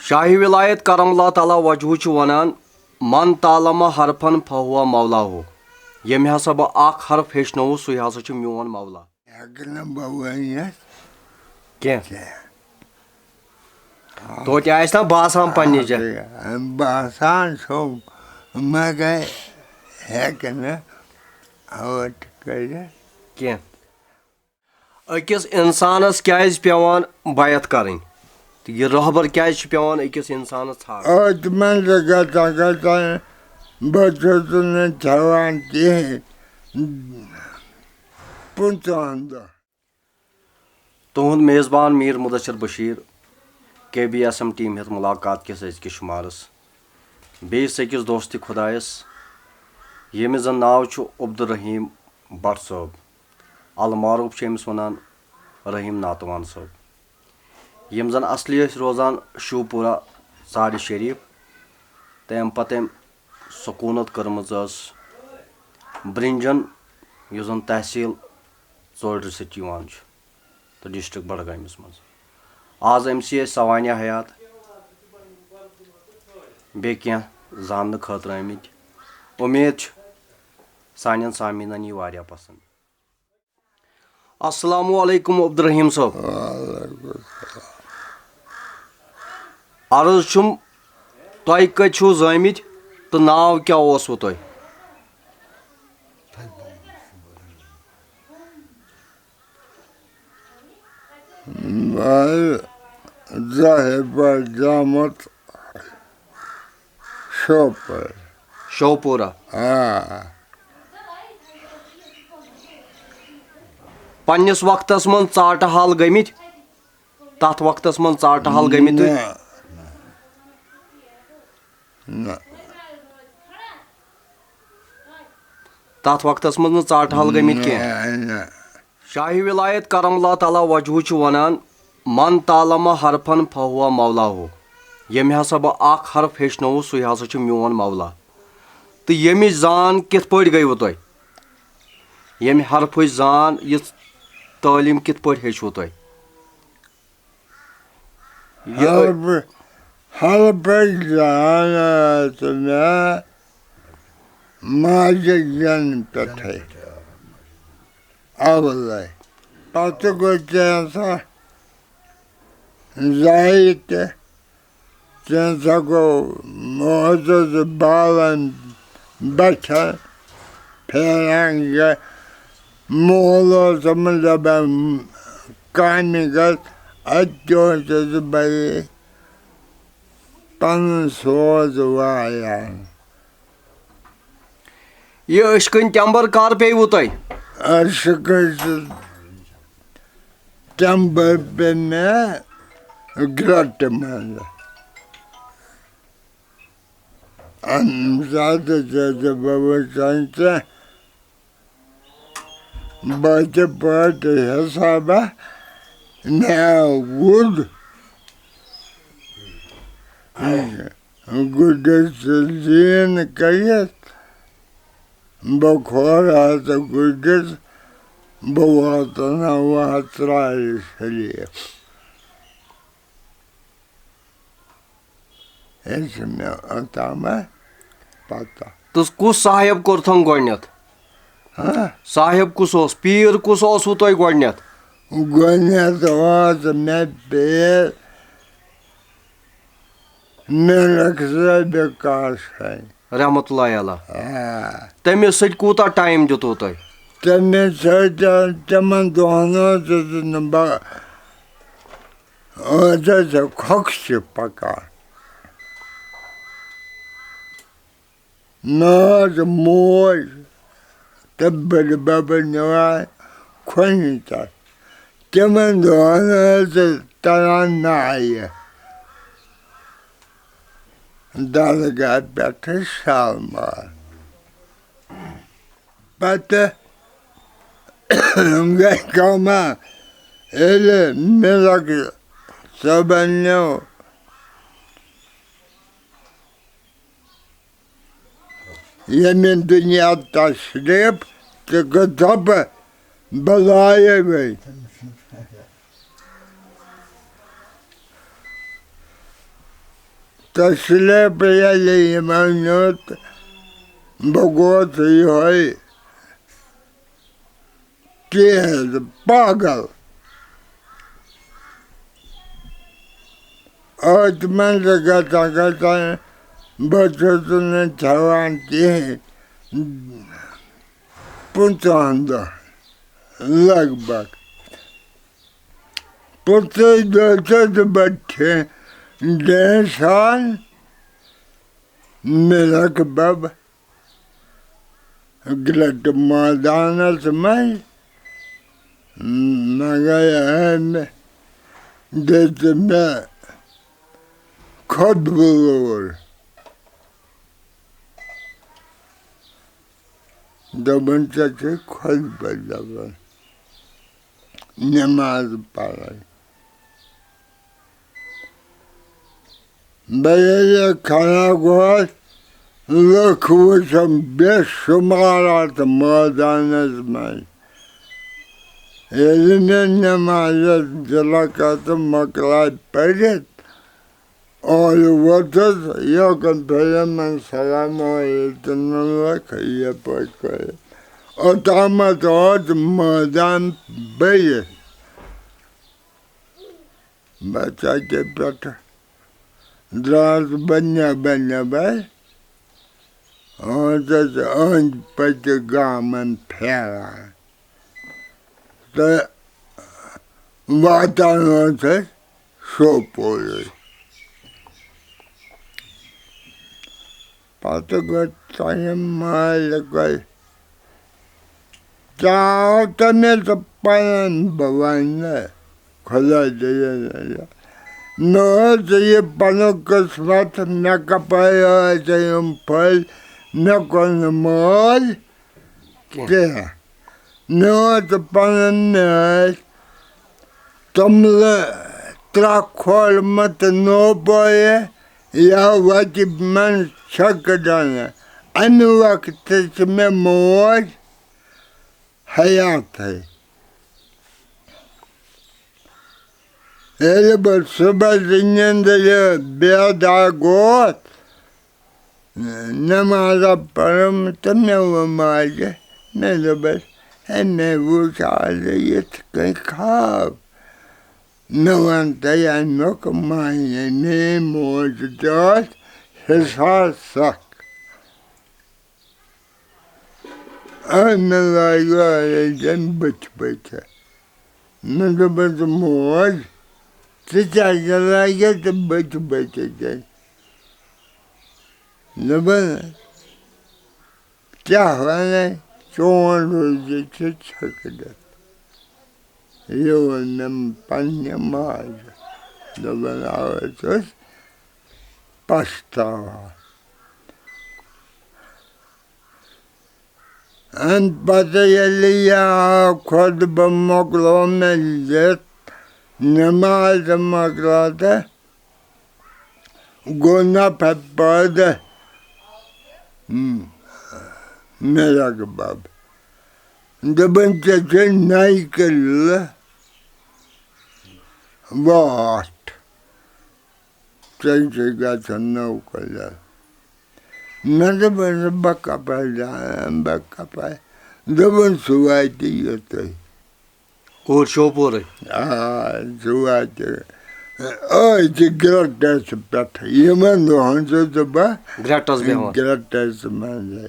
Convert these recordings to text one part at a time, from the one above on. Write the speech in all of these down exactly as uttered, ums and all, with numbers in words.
شاہی ولایت کرم اللہ تعالیٰ وجہہ چھُ ونان، "من تعلم حرفن فہو مولاہو"، ییٚمہِ ہسا بہٕ اکھ حرف ہیٚچھنووُس، سُے ہسا چھُ میون مولا۔ ہٮ۪کہٕ نہٕ بہٕ ؤنِتھ کینٛہہ۔ کینٛہہ۔ توتہِ آسہِ نا باسان پننہِ جایہِ؟ باسان چھُم، مگر ہٮ۪کہٕ نہٕ ہٲٹ کٔرِتھ۔ کینٛہہ۔ أکِس اِنسانَس کیٛازِ پٮ۪وان بیعت کَرٕنۍ؟ تہٕ یہِ رہبر کیٛازِ چھُ پٮ۪وان أکِس اِنسانَس ژھانٛڈُن؟ أتھۍ منٛز گژھان گژھان بہٕ چھُس نہٕ کھٮ۪وان کِہیٖنۍ پٕنٛژٕہَن دۄہَن۔ تُہُنٛد میزبان میٖر مُدثر بشیٖر، کے بی ایس ایم ٹیٖم ہیٚتھ مُلاقات کِس أزکِس شُمارَس بیٚیِس أکِس دوستِ خۄدایَس، ییٚمِس زَن ناو چھُ عبدالرحیٖم بٹ صٲب۔ المعروف چھِ أمِس وَنان رحیٖم ناتوان صٲب، یِم زَن اَصلی ٲسۍ روزان شِوپوٗرہ ژارِ شریٖف، تہٕ اَمہِ پَتہٕ أمۍ سکوٗنت کٔرمٕژ ٲس برٛنٛجَن، یُس زَن تحصیٖل ژوٚلرِ سۭتۍ یِوان چھُ، تہٕ ڈسٹرکٹ بڈگٲمِس منٛز۔ آز أمۍ سٕے ٲسۍ سوانح حیات بیٚیہِ کینٛہہ زاننہٕ خٲطرٕ آمٕتۍ۔ اُمید چھِ سانٮ۪ن سامعیٖنَن یی واریاہ پسنٛد۔ السلام علیکم عبدالرحیم صٲب۔ وعلیکم السلام۔ عرض چھُم، تۄہہِ کتہِ چھِو زٲمٕتۍ تہٕ ناو کیٛاہ اوسوٕ تۄہہِ؟ بہٕ ظٲہِر پٲٹھۍ زامُت شوپور۔ شوپورہ۔ آ۔ پننِس وقتس منٛز ژاٹہٕ حال گٔمٕتۍ؟ تتھ وقتس منٛز ژاٹہٕ حال گٔمٕتۍ تُہۍ؟ نہ، نہ۔ نہ۔ تتھ وقتس منٛز نہٕ ژاٹہٕ حال گٔمٕتۍ کینٛہہ؟ نہ، نہ۔ شاہی ولایت کرم اللہ تعالیٰ وجہہ چھُ ونان، "من تعلم حرفن فہو مولاہو"، ییٚمہِ ہسا بہٕ اکھ حرف ہیٚچھنووُس، سُے ہسا چھُ میون مولا۔ تہٕ ییٚمِچ زان کِتھ پٲٹھۍ گٔیوٕ تۄہہِ؟ ییٚمہِ حرفٕچ زان، یہِ تعلیٖم کِتھ پٲٹھۍ ہیٚچھوٕ تۄہہِ؟ یہِ حرف، حرفٕچ زان ٲس مےٚ ماجہِ زٮ۪نہٕ پٮ۪ٹھَے اَولَے۔ پَتہٕ گوٚو کینٛژھا زایہِ تہِ، کینٛژھا گوٚو معزز بالَن بَچھَن پھیران گٔے۔ مول اوس دَپان، دَپان، کامہِ گژھ، اَتہِ تہِ اوسُس بہٕ پَنُن سوز وایان۔ یہِ أچھ کٔنۍ تٮ۪مبر کر پیٚیوٕ تۄہہِ؟ أچھ کٔنۍ تٮ۪مبر پیٚیہِ مےٚ گرٛٹہٕ منٛز۔ اَمہِ ساتہٕ چھَس بہٕ وٕچھان ژےٚ بَچہِ پٲٹھۍ حِسابہ مےٚ وُد گُڈِس زیٖن کٔرِتھ، بہٕ کھورا تہٕ گُڈِس، بہٕ واتناوان ژرارِ شریٖف۔ یہِ چھِ مےٚ اوٚتام پَتہ۔ تہٕ کُس صاحب کوٚرتھن گۄڈٕنٮ۪تھ؟ ہاں؟ صاحب کُس اوس؟ پیٖر کُس اوسوٕ تۄہہِ گۄڈٕنٮ۪تھ؟ گۄڈٕنٮ۪تھ اوس مےٚ پیٖر ملک صٲب کاشٲنۍ۔ رحمتہ اللہ علیہ۔ آ۔ تٔمِس سۭتۍ کوٗتاہ ٹایم دیُتوٕ تۄہہِ؟ تٔمِس سۭتۍ، تِمن دۄہن اوسُس نہٕ بہٕ، اوسُس کھۄکھ چھِ پکان۔ ماج موج تہٕ بٔڈِ بَبہٕ نِوان کھۄنہِ تَتھ۔ تِمَن دۄہَن ٲسٕس تَران نایہِ درگاہ پٮ۪ٹھٕ شالمار۔ پَتہٕ گٔے کٲمہ، ییٚلہِ مِلک صٲبَن نیوٗ ییٚمہِ دُنیا تشریف تہٕ گٔژھٕ بہٕ بلایے وۄنۍ۔ تشریف ییٚلہِ یِمن نیوٗ تہٕ بہٕ گوس یِہوٚے چیز پاگل۔ أتھۍ منٛز گژھان گژھان بہٕ چھُس نہٕ کھٮ۪وان کِہیٖنۍ۔ پٕنٛژٕہَن دۄہَن لگ بگ۔ پٕنٛژٕہَے دۄہ چھُس بہٕ کھے-، ڈیسان مِلک بب گرٛٹہٕ مٲدانَس منٛز، مگر أمۍ دِژ مےٚ خۄد بُلور۔ دوٚپُن، "ژےٚ چھے خۄد پٲٹھۍ دَپان نٮ۪ماز پَرٕنۍ۔" بہٕ ییٚلہِ کھڑا گوس، لُکھ وٕچھم بے شُمار اَتھ مٲدانَس منٛز۔ ییٚلہِ مےٚ نٮ۪مازَس زٕ رکعتہٕ مۄکلایہِ پٔرِتھ، اورٕ ووتُس، یوکُن پھِرِم، السلام علیکم، لُکھ یَپٲرۍ کٔرِتھ۔ اوٚتامَتھ اوس مٲدان بٔرِتھ۔ بہٕ ژَتہِ پٮ۪ٹھٕ درٛاس بہٕ نٮ۪بر نٮ۪بر، اوسُس أنٛدۍ پٔکۍ گامَن پھیران تہٕ واتان اوسُس شوپورٕے۔ پتہٕ گوٚو ٹایم، مالہِ گوٚو، ژاو تہٕ مےٚ تہٕ پنُن بہٕ ونہٕ خۄدا دِیِن۔ مےٚ اوس یہِ پنُن قٕسمت، مےٚ کپٲرۍ ٲسۍ یِم پھٔلۍ، مےٚ کوٚر نہٕ مٲلۍ کینٛہہ۔ کینٛہہ۔ مےٚ اوس پنُن، مےٚ ٲسۍ توٚملہٕ ترٛکھ کھولمُت نوپورِ یا وَتہِ منٛز چھَکہٕ ڈَنہٕ۔ اَمہِ وقتہٕ چھِ مےٚ موج حیاتٕے۔ ییٚلہِ بہٕ صُبحس نیٚنٛدرِ بیدار گوس، نمازا پٔرٕم تہٕ مےٚ ووٚن ماجہِ، مےٚ دوٚپُس، "ہے، مےٚ وُچھ آز یِتھ کٔنۍ خواب۔" مےٚ وَن تۄہہِ اَمیُک معنی، میٛٲنۍ موج تہِ ٲس حساس سَکھ۔ أمۍ لٲگۍ وٲلۍ تٔمۍ بٕتھِ بٕتھِ۔ مےٚ دوٚپُس، "موج، ژٕ کیٛازِ لٲگِتھ بٕتھِ بٕتھِ تٔمۍ؟" دوٚپُن، "کیٛاہ وَنَے، چون روزِ چھُ چھٔکرِتھ۔" یہِ ووٚن مےٚ پنٛنہِ ماجہِ۔ دوٚپُن، اَوَے چھُس پَشتاوان۔ اَمہِ پَتہٕ ییٚلہِ یہِ خۄطبہٕ مۄکلو مےٚ دِتھ، نٮ۪ماز مۄکلٲو تہٕ گوٚو نفر پٲدٕ، م-، مِلک بَب۔ دوٚپُن، "ژےٚ چھُے نَیہِ کِللہٕ واٹھ، ژےٚ چھُے گژھُن نٔو کِللہٕ۔" مےٚ دوٚپُس، "بہٕ کَپٲرۍ زانہٕ، بہٕ کَپٲرۍ؟" دوٚپُن، "سُہ واتہِ یوٚتُے۔" اوٗرۍ شوپورٕے۔ آ، سُہ واتہِ أتھۍ گرٛٹَس پٮ۪ٹھ۔ یِمَن دۄہَن چھُس بہٕ گرٛٹَس بیٚہوان۔ گرٛٹَس منٛزٕے۔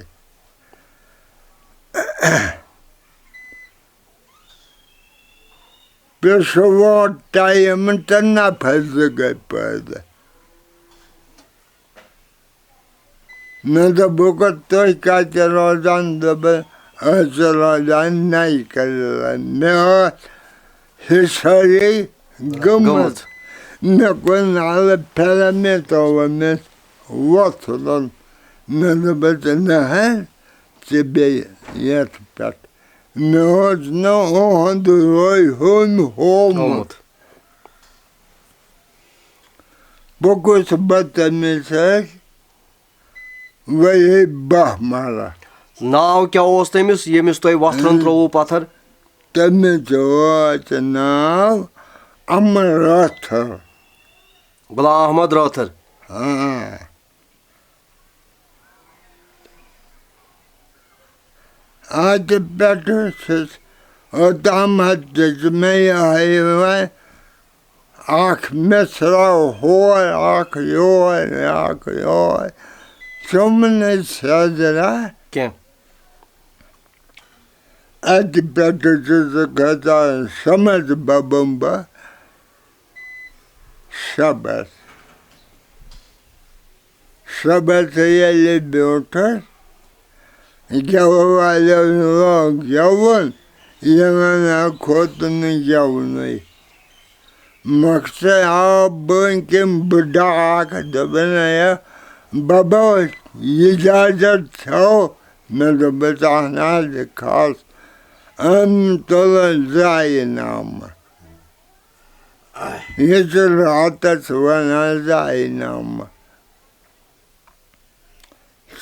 پیشوار ٹایم تہٕ نفر زٕ گٔے پٲدٕ۔ مےٚ دوٚپُکھ، "تُہۍ کَتہِ روزان؟" دوٚپُن، "أسۍ چھِ روزان نَیہِ کَدلہٕ۔" مےٚ ٲس ہِشٲری گٔمٕژ۔ گٔمٕژ۔ مےٚ کوٚر نالہٕ پھیرا، مےٚ ترٛوو أمِس وۄتھُن۔ مےٚ دوٚپُس، "نہ حظ، ژٕ بیٚیہِ یَتھ پٮ۪ٹھ۔" مےٚ اوس نہٕ اُہُنٛد روے ہیوٚن ہومُت۔ ہومُت۔ بہٕ گوٚژھ بہٕ تٔمِس سۭتۍ ؤری باہ مَران۔ ناو کیٛاہ اوس تٔمِس، ییٚمِس تۄہہِ وۄتھرَن ترٛووُ پَتھر؟ تٔمِس اوس ناو اَمہٕ رٲتھٕر۔ غلام احمد رٲتھٕر۔ ہاں۔ اَتہِ پٮ۪ٹھٕ چھُس اوٚتامَتھ تہِ چھُ مےٚ یِہوٚے یِوان، اَکھ مِصرا ہور، اَکھ یور، اَکھ یور، ژٕ مہٕ نَے سیٚزرا۔ کینٛہہ۔ اَتہِ پٮ۪ٹھٕ چھُ سُہ کھسان سَمَتھ بَبَمبا شَبَس۔ شَبَس ییٚلہِ بیوٗٹھُس، گٮ۪وَن والٮ۪ن لوگ گٮ۪وُن، یِمَن ہا کھوٚت نہٕ گٮ۪ونُے۔ مۄخصر آو بٔنۍ کِنۍ بٕڈٕ اَکھ، دوٚپُن، "ہے بَبا، اِجازت چھَو؟" مےٚ دوٚپُس، "اَہَن حظ، کھَس۔" أمۍ تُلُن زایہِ نامہٕ۔ یہِ چھُ راتَس وَنان زایہِ نامہٕ۔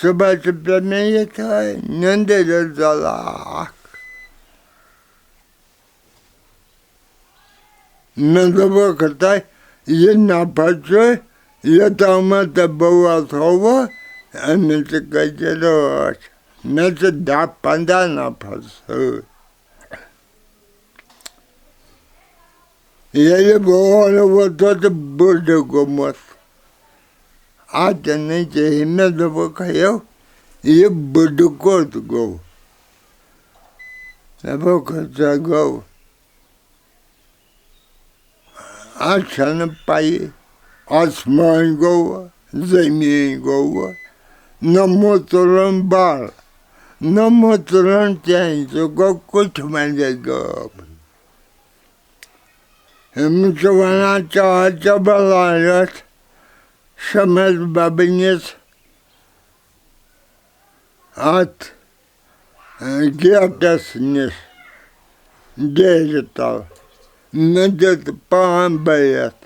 صُبحَس چھُ پیٚوان یِتھَے نِندٕرِ زَلان اَکھ۔ مےٚ دوٚپُکھ، "تۄہہِ یہِ نفر چھُ، یوٚتامَتھ تہٕ بہٕ وۄتھو، أمِس تہِ کٔرۍ زِ رٲچھ۔" مےٚ چھِ دَہ پنٛداہ نفر سۭتۍ۔ ییٚلہِ بہٕ اورٕ ووتُس تہٕ بٕڈٕ گوٚمُت، اَتہِ نہٕ کِہیٖنۍ۔ مےٚ دوٚپُکھ، "ہیو، یہِ بٕڈٕ کوٚت گوٚو؟" دوٚپُکھ، "ژےٚ گوٚو۔" اَتھ چھَنہٕ پَیی، آسمان گوٚو، زٔمیٖن گوٚو، نہ مُتُرُن بَر، نہ مُتُرُن کینٛہہ، سُہ گوٚو کُٹھِ منٛزے غٲب۔ أمِس چھِ وَنان، چاے چبلارَس شمس بَبٕنِس اَتھ گیٹَس نِش ڈیرِ تَل۔ مےٚ دیُت پان بٔرِتھ۔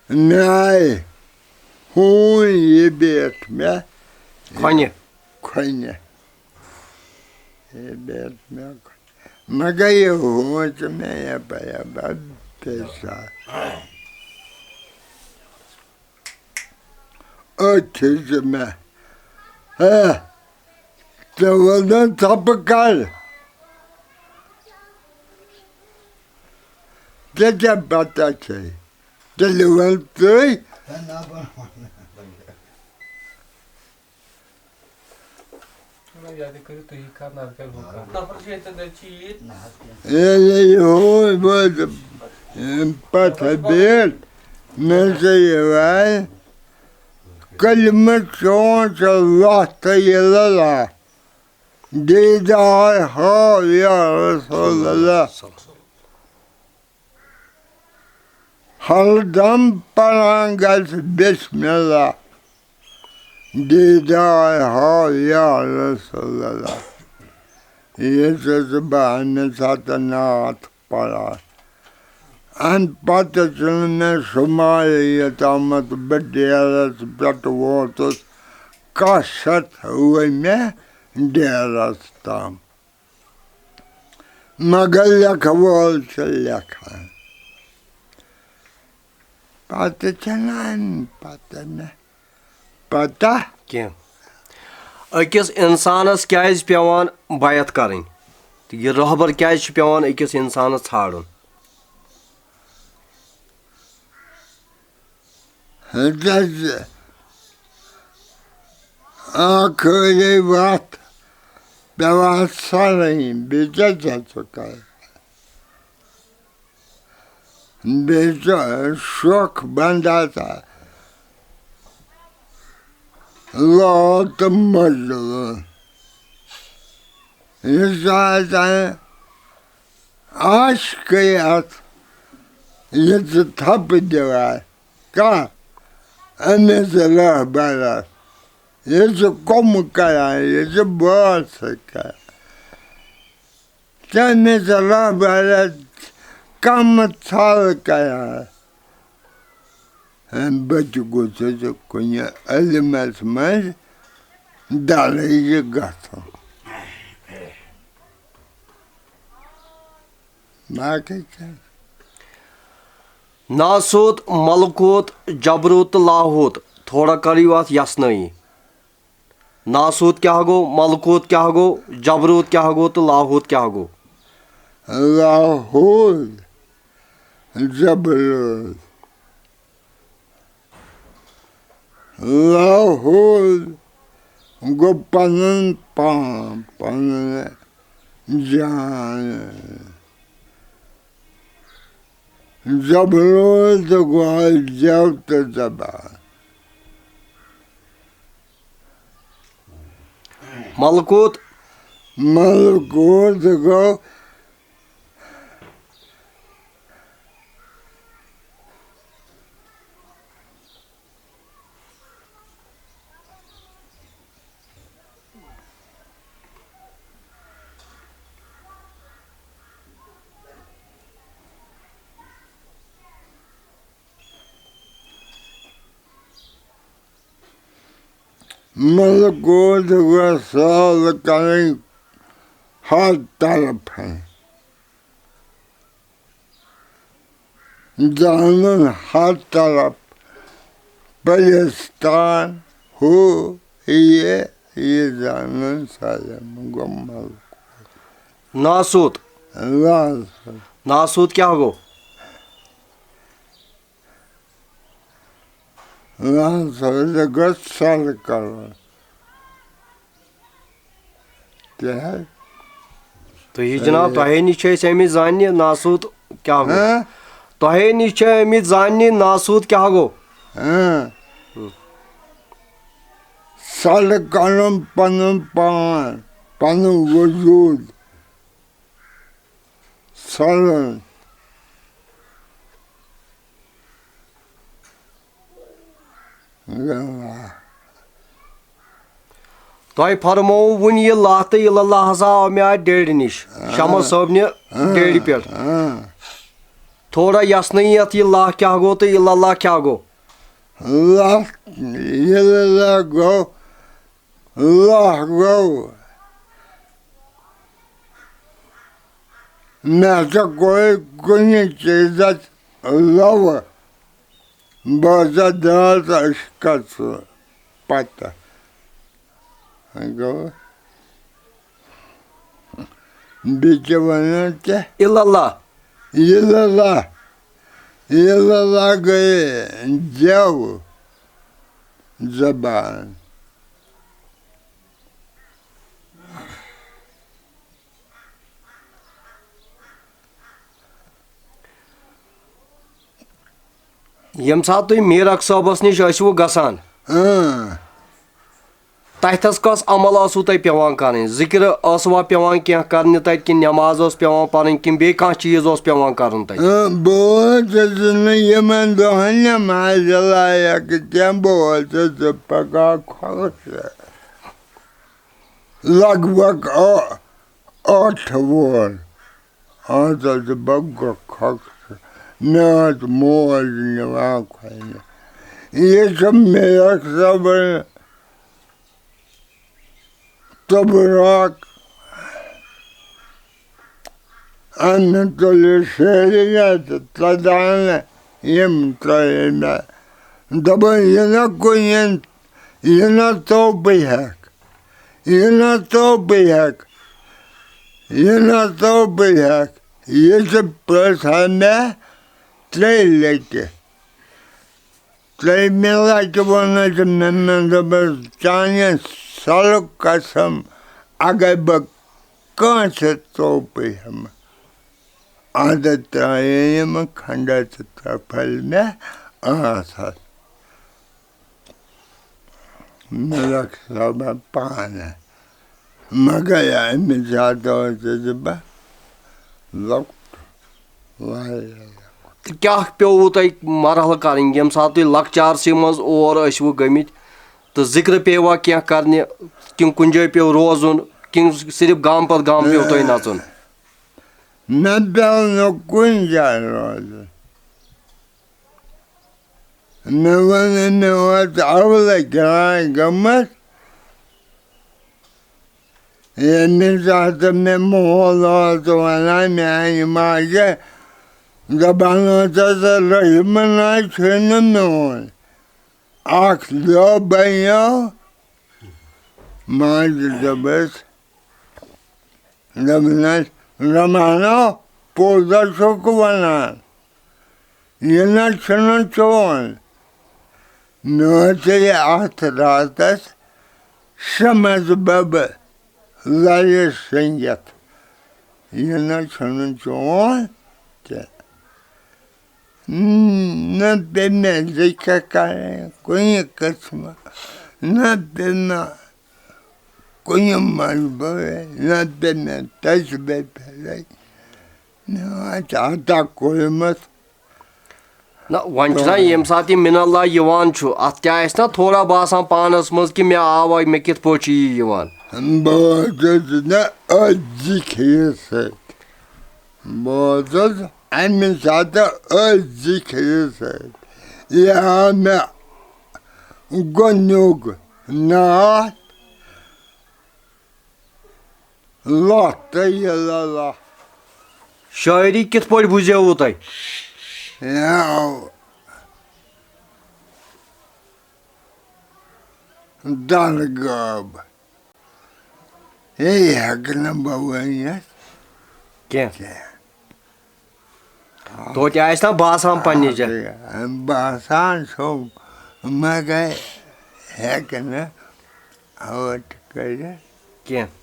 مےٚ آیہِ ہوٗنۍ یہِ بیٹھ مےٚ کھۄنہِ۔ کھۄنہِ۔ یہِ بیٹھ مےٚ کھۄنہِ۔ مگر یہِ ہوٗن چھُ مےٚ یَپٲرۍ یَپٲرۍ پیچھان۔ أتھۍ چھِ مےٚ۔ ہے، ژےٚ وَنان ژھۄپہٕ کَر؟ ژےٚ کیٛاہ پَتہ چھے؟ تیٚلہِ وَن ژٕے۔ یادٕے کٔرِو تُہی کَر، نَتہٕ کَرِ ہُہ کَر۔ نفر چھِ ییٚتٮ۪ن، تَتہِ چھِ ییٖتۍ۔ ییٚلہِ یہِ ہوٗنۍ وٲتۍ پَتھٕ بیٖٹھ، مےٚ چھِ یِوان کلمہٕ چون چھُ لَتھ تہٕ یہِ لَلا۔ دیٖدار ہاو یا رسول اللہ۔ ہردم پران گژھِ بسم اللہ۔ دیٖدار ہاو یا رسول اللہ۔ یہِ چھُس بہٕ اَمہِ ساتہٕ نعت پَران۔ اَمہِ پَتہٕ چھُنہٕ مےٚ شُمارٕے یوٚتامَتھ بہٕ ڈیرَس پٮ۪ٹھ ووتُس۔ کاہ شیٚتھ ؤنۍ مےٚ ڈیرَس تام۔ مگر لیکھہٕ وول چھُ لیکھان۔ پَتہٕ چھَنہٕ اَمہِ پَتہٕ مےٚ پَتہ۔ کینٛہہ۔ أکِس اِنسانَس کیٛازِ پٮ۪وان بیعت کَرٕنۍ؟ تہٕ یہِ رہبر کیٛازِ چھُ پٮ۪وان أکِس اِنسانَس ژھانٛڈُن؟ حضرت، ٲخٕری وَتھ پٮ۪وان سَرٕنۍ، بیٚیہِ کیٛاہ چھَکھ ژٕ کَران؟ بیٚیہِ چھُ شوخ بنٛدٕ آسان، لال تہٕ مۄجلہٕ۔ یہِ چھُ آسان عاشقٕے اَتھ، یہِ چھُ تھپہٕ دِوان۔ کَتھ؟ أمِس رہبرس۔ یہِ چھُ کُمہٕ کران، یہِ چھُ بٲژ سۭتۍ کران۔ تٔمِس رہبرس کَمہٕ ژھل کران۔ بہٕ تہِ گوٚژھُس کُنہِ علمس منٛز درٕج گژھُن۔ باقٕے کیٛاہ؟ ناسوت، ملکوت، جبروت تہٕ لاہوت، تھوڑا کٔرِو اَتھ یَسنٲیی۔ ناسوت کیٛاہ گوٚو، ملکوت کیٛاہ گوٚو، جبروت کیٛاہ گوٚو تہٕ لاہوت کیٛاہ گوٚو؟ لاہوت، جبروت۔ لاہور گوٚو پنُن پان، پنُن جان۔ جبروت گوٚو زیو تہٕ زبان۔ ملکوت۔ ملکوت گوٚو ملکوت گوٚو سٲل کَرٕنۍ ہر طرفہٕ۔ زانُن ہر طرف، پلستان، ہُہ، یہِ، یہِ زانُن سٲلِم گوٚو ملکوت۔ ناسوت۔ ناسوت۔ ناسوت کیٛاہ گوٚو؟ ناسوت گوٚو سر کَرُن۔ کیٛاہ حظ؟ تُہی جناب، اے۔ تۄہے نِش چھِ أسۍ آمٕتۍ زاننہِ ناسوت کیٛاہ گوٚو؟ ہاں؟ تۄہے نِش چھِ آمٕتۍ زاننہِ ناسوت کیٛاہ گوٚو؟ ہاں۔ سر کَرُن پَنُن پان، پَنُن وجوٗد۔ سرن۔ تۄہہِ فرمووُ وُنہِ یہِ لا تہٕ الا اللہ ہسا آو مےٚ اتھ ڈیرِ نِش، شمس صٲبنہِ ڈیرِ پٮ۪ٹھ۔ تھوڑا یژھنٲیی یتھ یہِ لا کیٛاہ گوٚو تہٕ الا اللہ کیٛاہ گوٚو؟ لا، یہِ لا گوٚو، لا گوٚو۔ مےٚ ہسا کوٚر کُنہِ چیٖزس لَوٕ۔ بہٕ ہسا درٛاس عشقَس پَتہٕ۔ گوٚو۔ بیٚیہِ کیٛاہ وَنان ژےٚ؟ الا اللہ۔ الا اللہ۔ الا اللہ گٔے زٮ۪و زبان۔ ییٚمہِ ساتہٕ تُہۍ میٖر اکھ صٲبَس نِش ٲسِوٕ گژھان، اۭں۔ تَتھَس کۄس عمل ٲسوٕ تۄہہِ پٮ۪وان کَرٕنۍ؟ ذِکرٕ ٲسوا پٮ۪وان کینٛہہ کَرنہِ تَتہِ، کِنہٕ نٮ۪ماز ٲس پٮ۪وان پَرٕنۍ، کِنہٕ بیٚیہِ کانٛہہ چیٖز اوس پٮ۪وان کَرُن تَتہِ؟ اۭں، بہٕ اوسُس نہٕ یِمَن دۄہَن نٮ۪مازِ لایق کینٛہہ، بہٕ اوسُس پَکان کھۄلہٕ سۭتۍ۔ لگ بگ ٲ-، ٲٹھ وُہُر۔ اَتھ حظ چھُ بَگُک خۄخ۔ مےٚ ٲس موج نِوان کھۄنہِ۔ یہِ چھُ میٖرک صٲبٕنۍ تُبرَک۔ أمۍ تُلہِ شیرنہِ تہٕ تَدانہٕ یِم ترٛٲے مےٚ۔ دوٚپُن، یہِ نہ کُنہِ، یہِ نہ تو بہٕ ہٮ۪کہٕ، یہِ نہ تو بہٕ ہٮ۪کہٕ، یہِ نہ تو بہٕ ہٮ۪کہٕ۔ یہِ تہِ پرٛژھ ہا مےٚ ترٛیٚیہِ لَٹہِ۔ ترٛیٚیہِ مےٚ لَٹہِ ووٚنُس مےٚ، مےٚ دوٚپُس، چانہِ سَرُک قسم، اگر بہٕ کٲنٛسہِ ژوٚپٕے ہٮ۪مہٕ۔ اَدٕ ترٛایے یِم کھنٛڈَس تہٕ ترٛپھلۍ مےٚ ٲسَس۔ مےٚ لَکھ صٲبہ پانہٕ۔ مگر اَمہِ زیادٕ اوسُس بہٕ لۄکُٹ، واریاہ لۄکُٹ۔ تہٕ کیٛاہ پیوٚوُ تۄہہِ مرحلہٕ کَرٕنۍ، ییٚمہِ ساتہٕ تُہۍ لۄکچارسٕے منٛز اور ٲسوٕ گٔمٕتۍ، تہٕ ذِکرٕ پیٚوا کینٛہہ کَرنہِ، کِنہٕ کُنہِ جایہِ پیوٚو روزُن، کِنہٕ صرف گامہٕ پَتہٕ گامہٕ پیوٚو تۄہہِ نَژُن؟ مےٚ پیوٚو نہٕ کُنہِ جایہِ روزُن۔ مےٚ ووٚن، مےٚ ٲس اَولَے گرٛاے گٔمٕژ۔ ییٚمہِ ساتہٕ مےٚ مول اوس وَنان میٛانہِ ماجہِ، دَپان اوسُس، "رحمن حظ چھُے نہٕ میون۔" اکھ دۄہ بنیو، ماجہِ دوٚپُس، دوٚپنس، "رمانو، پوٚز ہا چھُکھ ونان، یہِ نہ چھُنہٕ چون۔ مےٚ ٲسے اتھ راتس شمس ببہٕ لرِ شٔنگِتھ، یہِ نہ چھُنہٕ چون تہِ۔" نہ پیٚیہِ مےٚ ذِکر کرٕنۍ کُنہِ قٕسمہٕ، نہ پیٚیہِ مےٚ کُنہِ مجبوٗری، نہ پیٚیہِ مےٚ تسبیح پھِرٕنۍ۔ مےٚ آسہِ عطا کوٚرمُت۔ نہ، وۄنۍ چھُنہ ییٚمہِ ساتہٕ یہِ من اللہ یِوان چھُ، اَتھ تہِ آسہِ نہ تھوڑا باسان پانَس منٛز کہِ مےٚ آو، مےٚ کِتھ پٲٹھۍ چھُ یہِ یِوان؟ بہٕ حظ چھُس نہ أتھۍ ذِکرِ سۭتۍ۔ بہٕ حظ چھُس اَمہِ ساتہٕ أتھۍ ذِکرِ سۭتۍ۔ یہِ آو مےٚ گۄڈٕنیُک نعت، لا تیل اللہ۔ شٲعری کِتھ پٲٹھۍ بُزیووُ تۄہہِ؟ یہِ آو درگاب۔ یہِ ہٮ۪کہٕ نہٕ بہٕ ؤنِتھ کینٛہہ۔ کینٛہہ۔ توتہِ آسہِ نا باسان پننہِ جایہِ۔ باسان چھُم، مگر ہٮ۪کہٕ نہٕ اوٹ کٔرِتھ۔ کینٛہہ۔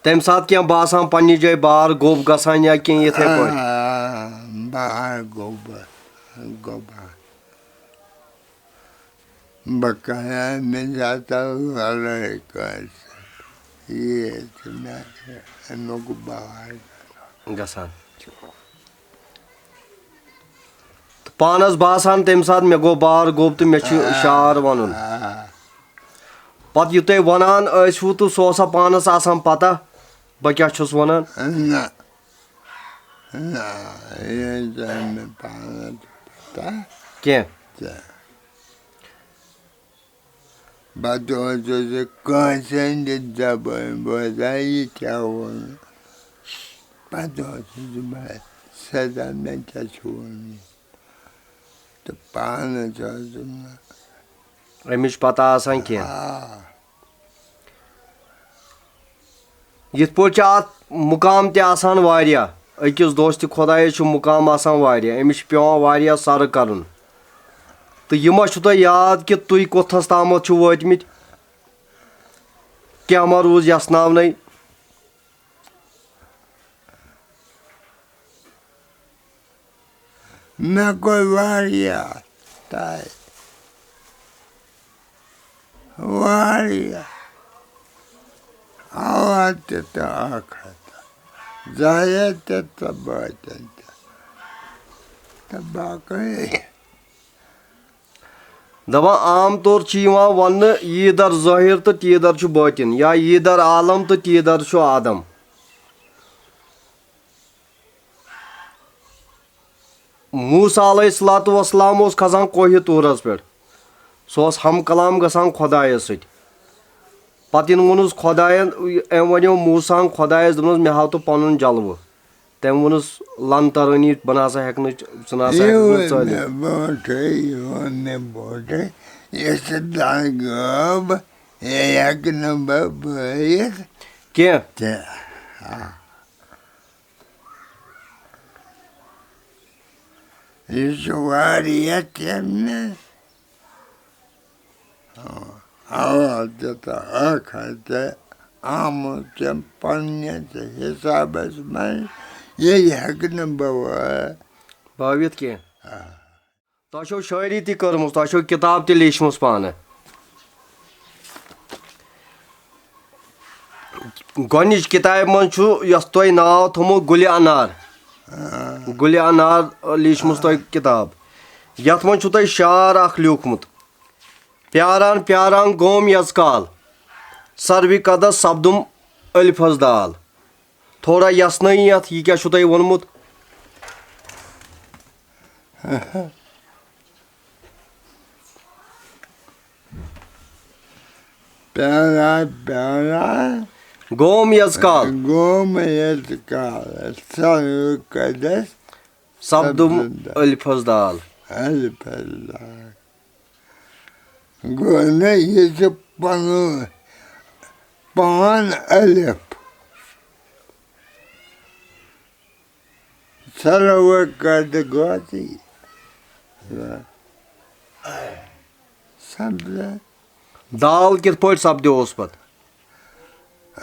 تَمہِ ساتہٕ کینٛہہ باسان پننہِ جایہِ بار گوٚب گژھان یا کینٛہہ یِتھَے پٲٹھۍ؟ آ، بار گوٚب، گوٚب۔ بہٕ کرٕ ہا أمِس سۭتۍ لڑٲے کٲنٛسہِ سۭتۍ۔ یہِ چھُ مےٚ اَمیُک بار۔ گژھان۔ تہٕ پانَس باسان تَمہِ ساتہٕ مےٚ گوٚو بار گوٚب تہٕ مےٚ چھُ آ، شعر وَنُن۔ آ۔ پَتہٕ یہِ تُہۍ وَنان ٲسِوٕ تہٕ سُہ اوسا پانَس آسان پَتہ بہٕ کیٛاہ چھُس وَنان؟ نہ، نہ، یہِ چھَنہٕ مےٚ پانَس پَتہ کینٛہہ۔ کینٛہہ۔ پَتہٕ اوسُس بہٕ کٲنٛسہِ ہٕنٛدِ زبٲنۍ بوزان، یہِ کیٛاہ ووٚن۔ پَتہٕ اوسُس بہٕ سَزا، مےٚ کیٛاہ چھُ ووٚنمُت؟ تہٕ پانَس اوسُس نہٕ۔ أمِس چھِ پَتہ آسان کینٛہہ۔ آ۔ یِتھ پٲٹھۍ چھِ اَتھ مُقام تہِ آسان واریاہ۔ أکِس دوستِ خۄدایَس چھُ مُقام آسان واریاہ، أمِس چھُ پٮ۪وان واریاہ سَرٕ کَرُن۔ تہٕ یہِ ما چھُ تۄہہِ یاد کہِ تُہۍ کوٚتتھَس تامَتھ چھِو وٲتمٕتۍ؟ کینٛہہ ما روٗز یَسناونَے؟ مےٚ کوٚر واریاہ تہِ، واریاہ، اَوا تہِ تہٕ ٲخرت، ظٲہِر تہِ تہٕ بٲطِن تہِ، تہٕ باقٕے۔ دَپان عام طور چھِ یِوان وَننہٕ، یی در ظٲہِر تہٕ تی در چھُ بٲطِن، یا یی در عالم تہٕ تی در چھُ آدم۔ موسیٰ علیہ الصلوۃ والسلام اوس کھسان کوہِ طورس پٮ۪ٹھ۔ سُہ اوس ہم کلام گژھان خۄدایس سۭتۍ۔ پتہٕ ییٚلہِ ووٚنُس خۄداین، أمۍ ونیو موسیٰ ہن خۄدایس، دوٚپنس، "مےٚ ہاو تہٕ پنُن جلوہٕ۔" تٔمۍ ووٚنُس، "لن ترٲنی، بہٕ نہ سا ہٮ۪کہٕ نہٕ، ژٕ نہ سا یہِ ہٮ۪ککھ نہٕ ووٚن ژٲلِتھ۔" مےٚ برونٛٹھٕے، یہِ ووٚن مےٚ برونٛٹھٕے، یہِ چھِ درگٲب، یہِ ہٮ۪کہٕ نہٕ بہٕ بٲیِتھ کینٛہہ۔ تہٕ، آ۔ یہِ چھُ واریاہ تٔمِس حوالہٕ تہِ تہٕ ٲخرت تہِ آمُت تٔمۍ پننِس حسابس منٛز، یہِ ہٮ۪کہٕ نہٕ بہٕ وٲ-، بٲوِتھ کینٛہہ۔ آ۔ تۄہہِ چھو شٲعری تہِ کٔرمٕژ، تۄہہِ چھو کِتاب تہِ لیٖچھمٕژ پانہٕ۔ گۄڈٕنِچ کِتابہِ منٛز چھُ یۄس تۄہہِ ناو تھوٚمُت گُلہِ انار۔ آ۔ گُلہِ انار لیٖچھمٕژ تۄہہِ کِتاب۔ یَتھ منٛز چھُ تۄہہِ شعر اکھ لیوٗکھمُت۔ پیاران پیاران گوم یزکال، سروِ قدس سپدُم الفس دال۔ تھوڑا یژھنٲیِو یتھ، یہِ کیٛاہ چھُو تۄہہِ ووٚنمُت؟ پیاران پیاران گوم یزکال۔ گوم یزکال، سروِ قدس سپدُم۔ سپدُم۔ الفس دال۔ الفس دال۔ گوٚو نہ، یہِ چھُ پنُن پان الف۔ ژھرو کتہِ گوتی؟ سپدان۔ دال کِتھ پٲٹھۍ سپدِ اوس پتہٕ؟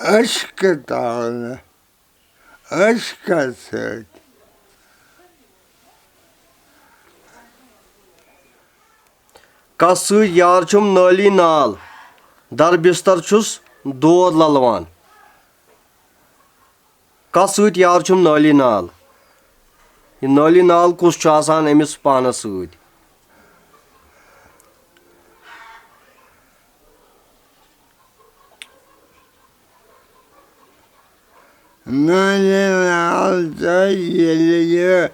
عشقہٕ تالہٕ۔ عشقس سۭتۍ۔ کس سۭتۍ یار چھُم نٲلی نال، در بستر چھُس دود للوان۔ کس سۭتۍ یار چھُم نٲلی نال؟ یہِ نٲلی نال کُس چھُ آسان أمِس پانس سۭتۍ؟ نٲلی نال تہٕ ییٚلہِ یہِ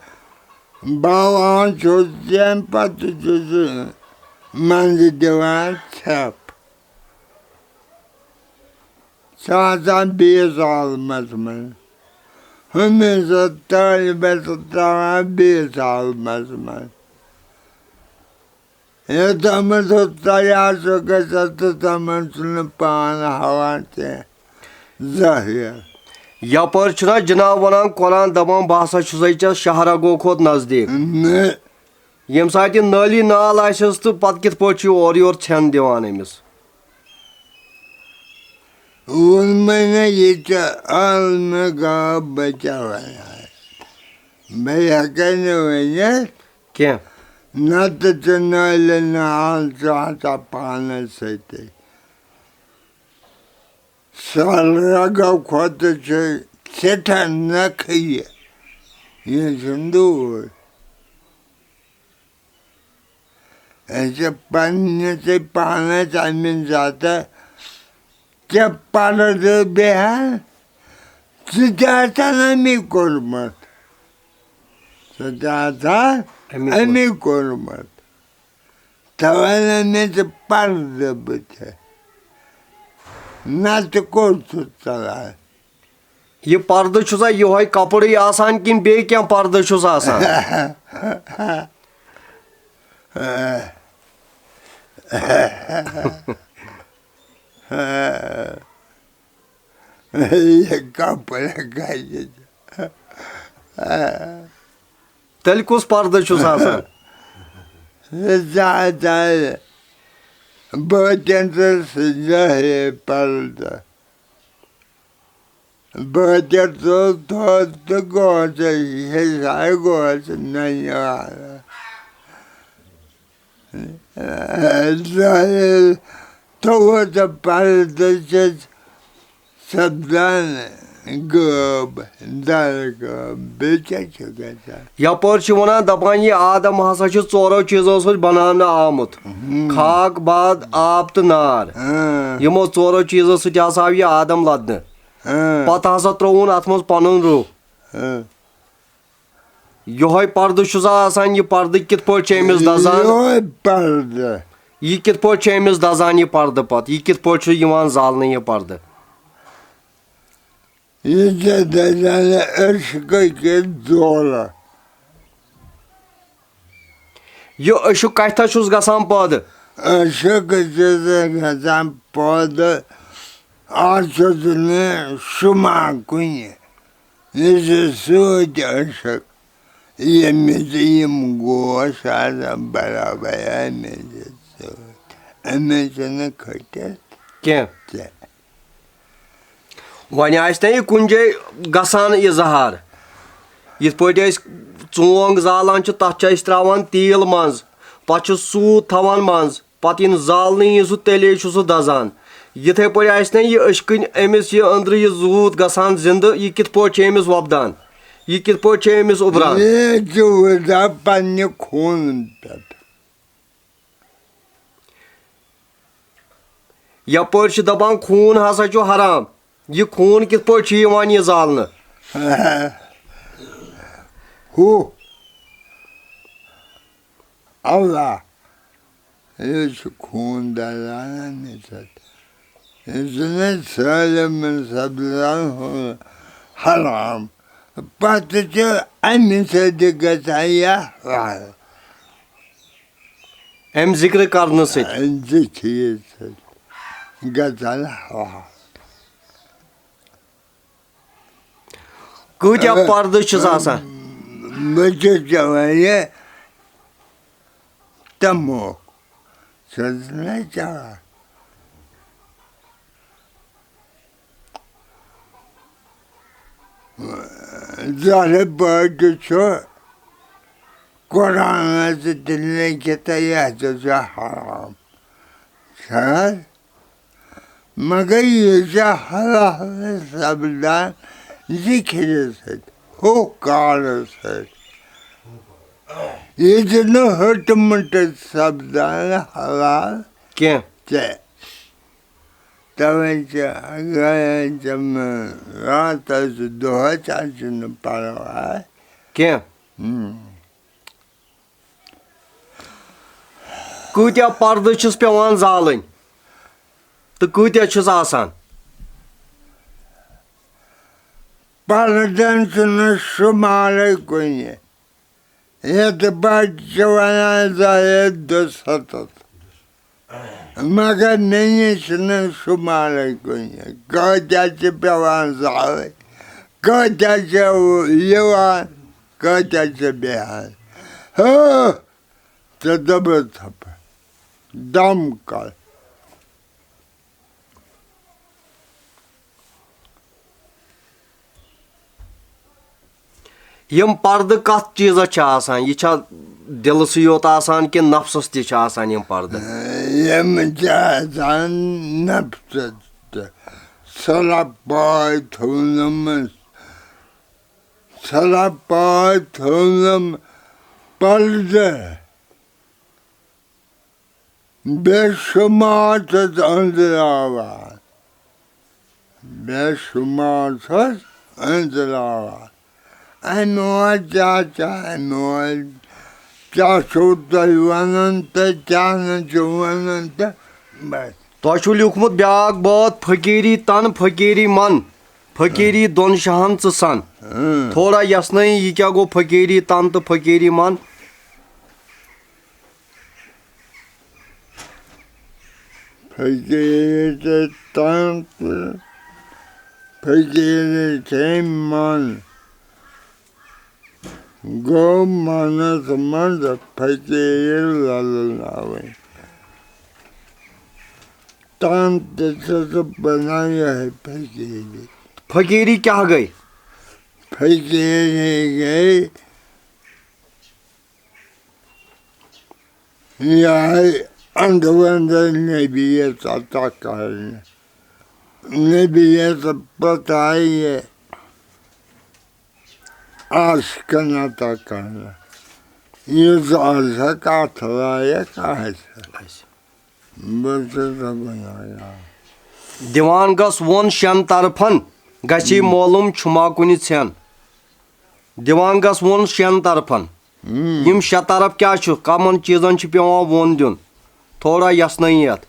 بَلان چھُ، تَمہِ پَتہٕ چھُ سُہ منٛزٕ دِوان ژھٮ۪پ۔ سُہ آسان بیٚیِس عالمَس منٛز۔ ہُمِس تالہِ بَتہٕ ترٛاوان بیٚیِس عالمَس منٛز۔ ییٚلہِ تِمَن سُہ تیار چھُ گژھان تہٕ تِمَن چھُنہٕ پان ہاوان کینٛہہ ظٲہِر۔ یپٲرۍ چھُنہ جناب ونان قرآن دپان، "بہٕ ہسا چھُسے ژےٚ شہرگو کھۄتہٕ نزدیٖک۔" نہ۔ ییٚمہِ ساتہٕ یہِ نٲلی نال آسٮ۪س تہٕ پتہٕ کِتھ پٲٹھۍ چھُ یہِ اورٕ یورٕ ژھٮ۪ن دِوان أمِس؟ ووٚنمَے نہ، یہِ چھِ عالمہٕ غٲب بچاوان۔ بہٕ ہٮ۪کَے نہٕ ؤنِتھ۔ کینٛہہ۔ نَتہٕ چھِ نٲلہِ نال چھُ آسان پانَس سۭتۍ۔ شہرگو کھۄتہٕ چھِ سٮ۪ٹھاہ نَکھٕ یہِ۔ یہِ چھُنہٕ دوٗر۔ أسۍ چھِ پننِسٕے پانس اَمہِ ساتہٕ تہِ پردٕ بیٚہان، سُہ تہِ آسان اَمی کوٚرمُت۔ سُہ تہِ آسان اَمی کوٚر۔ اَمی کوٚرمُت۔ تَوَے نہٕ مےٚ تہِ پردٕ بٕتھِ۔ نَتہٕ کوٚت چھُ ژَلان؟ یہِ پردٕ چھُسا یِہوٚے کپرٕے آسان کِنہٕ بیٚیہِ کینٛہہ پردٕ چھُس آسان؟ یہِ کپرٕ کَتہِ چھُ؟ تیٚلہِ کُس پردٕ چھُس آسان؟ زیادٕ بٲطن تہٕ ظٲہِر پردٕ۔ بٲطن تُل تھوٚد تہٕ گوس، ہیٚچھاے گوس ننہِ وارٕ۔ ظٲہِر تھوٚد پردٕ چھِ سپدان غٲب، در غٲب، بیٚیہِ کیٛاہ چھُ گژھان؟ یپٲرۍ چھِ ونان، دپان، یہِ آدم ہسا چھُ ژورو چیٖزو سۭتۍ بناونہٕ آمُت۔ ہم۔ خاک، باد، آب تہٕ نار۔ ہاں۔ یِمو ژورو چیٖزو سۭتۍ ہسا آو یہِ آدم لدنہٕ۔ ہاں۔ پتہٕ ہسا ترٛووُن اتھ منٛز پنُن روح۔ ہاں۔ یِہوٚے پردٕ چھُسا آسان، یہِ پردٕ کِتھ پٲٹھۍ چھُ أمِس دزان؟ یِہوٚے پردٕ۔ یہِ کِتھ پٲٹھۍ چھُ أمِس دزان یہِ پردٕ پتہٕ؟ یہِ کِتھ پٲٹھۍ چھُ یِوان زالنہٕ یہِ پردٕ؟ یہِ چھِ دٔلیٖل عشقہٕ کہِ زورٕ۔ یہِ عشق کتہِ تھَس چھُس گژھان پٲدٕ؟ عشق چھُس گژھان پٲدٕ، اَتھ چھُس نہٕ شُمار کُنہِ۔ یہِ چھُ سۭتۍ عشق، ییٚمِس یِم گوش آسان برابر اَمِس سۭتۍ۔ أمِس چھُنہٕ کھٔٹِتھ کینٛہہ۔ کینٛہہ۔ وۄنۍ آسہِ نہ یہِ کُنہِ جایہِ گژھان اظہار، یِتھ پٲٹھۍ أسۍ ژونٛگ زالان چھِ، تَتھ چھِ أسۍ ترٛاوان تیٖل منٛز، پَتہٕ چھِ سوٗت تھاوان منٛز، پَتہٕ ییٚلہِ زالنہٕ یی سُہ، تیٚلے چھُ سُہ دَزان۔ یِتھَے پٲٹھۍ آسہِ نہ یہِ أچھ کِنۍ أمِس یہِ أنٛدرٕ یہِ زوٗت گژھان زِنٛدٕ، یہِ کِتھ پٲٹھۍ چھِ أمِس وۄپدان، یہِ کِتھ پٲٹھۍ چھِ أمِس اُبران؟ یہِ چھُ وٕزان پنٛنہِ خوٗنہٕ پٮ۪ٹھ۔ یپٲرۍ چھِ دپان خوٗن ہسا چھُ حرام۔ یہِ خوٗن کِتھ پٲٹھۍ چھُ یِوان یہِ زالنہٕ؟ ہُہ۔ اللہ۔ یہِ چھُ خوٗن دزان أمِس سۭتۍ۔ یہِ چھُنہٕ سٲلِم سپدان ہُہ حرام۔ پتہٕ چھُ اَمہِ سۭتۍ گژھان یہِ حل۔ اَمہِ ذِکرِ کرنہٕ سۭتۍ۔ زِ چیٖز سۭتۍ گژھان حل۔ کۭتیٛاہ آ۔ پردٕ چھِس آسان؟ بہٕ چھُس چٮ۪وان یہِ تموک۔ سُہ چھُس نہٕ چٮ۪وان۔ ظٲہِر پٲٹھۍ چھُ قرآنس تہِ لیکھِتھ، یہِ ہسا چھُ حرام۔ چھا؟ مگر یہِ چھِ حلال سپدان ذِکرِ سۭتۍ، ہُہ کارٕ سۭتۍ۔ یہِ چھُنہٕ ہُٹہٕ مُٹہٕ سپدان حلال کینٛہہ۔ کینٛہہ۔ توے چھِ گرن تِم راتس دۄہس اَسہِ چھُنہٕ پرواے۔ کینٛہہ۔ ہم۔ کۭتیٛاہ پردٕ چھِس پٮ۪وان زالٕنۍ تہٕ کۭتیٛاہ چھِس آسان؟ پردن چھُنہٕ شُمارٕے کُنہِ۔ یتھ پٲٹھۍ چھِ ونان زاید دُسَتتھ۔ مگر مےٚ نِش چھِنہٕ شُمارٕے کُنہِ۔ کٲتیٛاہ چھِ پٮ۪وان زالٕنۍ، کٲتیٛاہ چھِ یِوان، کٲتیٛاہ چھِ بیٚہان۔ ہو! ژےٚ دوٚپُتھ ژھۄپہٕ، دم کر۔ یِم پردٕ کتھ چیٖزس چھِ آسان؟ یہِ چھا دِلسٕے یوت آسان کِنہٕ نفسس تہِ چھِ آسان یِم پردٕ؟ یِم چھِ آسان نفسس تہِ۔ سۄرپھ پاے تھٲونَمس، سۄرپھ پاے تھٲونَم پردٕ۔ بے شمار چھس أنٛزراوان، بے شمار چھس أنٛزراوان۔ امہِ وۄنۍ کیٛاہ چھِ، امہِ وۄنۍ کیٛاہ چھُو تُہۍ ونان تہٕ کیٛاہ نہٕ چھِو ونان تہٕ بس۔ تۄہہِ چھُو لیوٗکھمُت بیٛاکھ بٲتھ، فقیٖری تن فقیٖری من، فقیٖری دۄن شاہن ژٕ سن۔ اۭں۔ تھوڑا یژھنٲیِو، یہِ کیٛاہ گوٚو فقیٖری تن تہٕ فقیٖری من؟ فقیٖری تہٕ تن تہٕ فقیٖری چھے من۔ گوٚو منس منٛز فقیٖری للناوٕنۍ۔ تن تہِ چھِ سُہ بنان یِہوٚے فقیٖری۔ فقیٖری کیٛاہ گٔے؟ فقیٖری گٔے یِہوٚے اندٕ ونٛدٕ نبیَس عطا کرنہٕ۔ نبیَس پتہٕ آیہِ عاشقن عطا کرنہٕ۔ یُس عاشق اتھ لایق آسہِ۔ بہٕ چھُس نہٕ گُناہگار۔ دیوان گس ووٚن شٮ۪ن طرفن، گژھی معلوم چھُما کُنہِ ژھٮ۪ن۔ دیوان گس ووٚن شٮ۪ن طرفن۔ ہم۔ یِم شےٚ طرف کیٛاہ چھُ؟ کمن چیٖزن چھُ پٮ۪وان ووٚن دیُن؟ تھوڑا یژھنٲیِتھ۔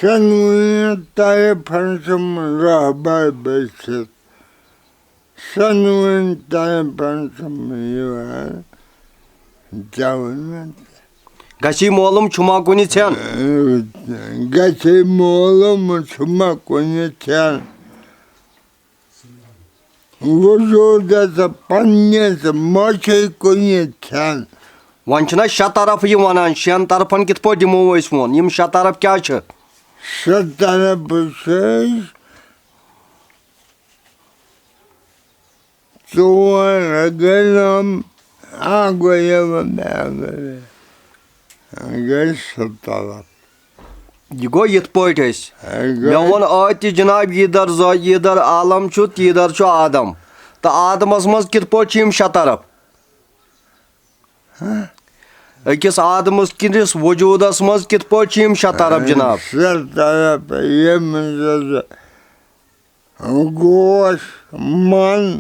شۄنوٕنی طرفن چھُم رہبر بٔسِتھ۔ شۄنوٕنی طرفن چھُم یِوان گٮ۪ونہٕ۔ گژھی معلوم چھُما کُنہِ ژھٮ۪ن؟ گژھی معلوم چھُما کُنہِ ژھٮ۪ن۔ وجوٗدس پننِس ما چھے کُنہِ ژھٮ۪ن۔ وۄنۍ چھِنہ شےٚ طرف یہِ وَنان، شٮ۪ن طرفن کِتھ پٲٹھۍ دِمو أسۍ ووٚن؟ یِم شےٚ طرف کیٛاہ چھِ؟ شےٚ طرف چھِ أسۍ ژور گٔے یِم، اکھ گوٚو یِمن، بیٛاکھ گوٚو یِمن۔ گٔے شےٚ طرف۔ یہِ گوٚو یِتھ پٲٹھۍ أسۍ۔ ہے، گٔے۔ مےٚ ووٚن ٲدۍ تہِ جناب، یہِ در زٲ-، یہِ در عالم چھُ، تی در چھُ آدم۔ تہٕ آدمس منٛز کِتھ پٲٹھۍ چھِ یِم شےٚ طرف؟ ہہ؟ أکِس آدمس کِنِس وجوٗدس منٛز کِتھ پٲٹھۍ چھِ یِم شےٚ طرف جناب؟ شےٚ طرف یِم زٕ گوش، من،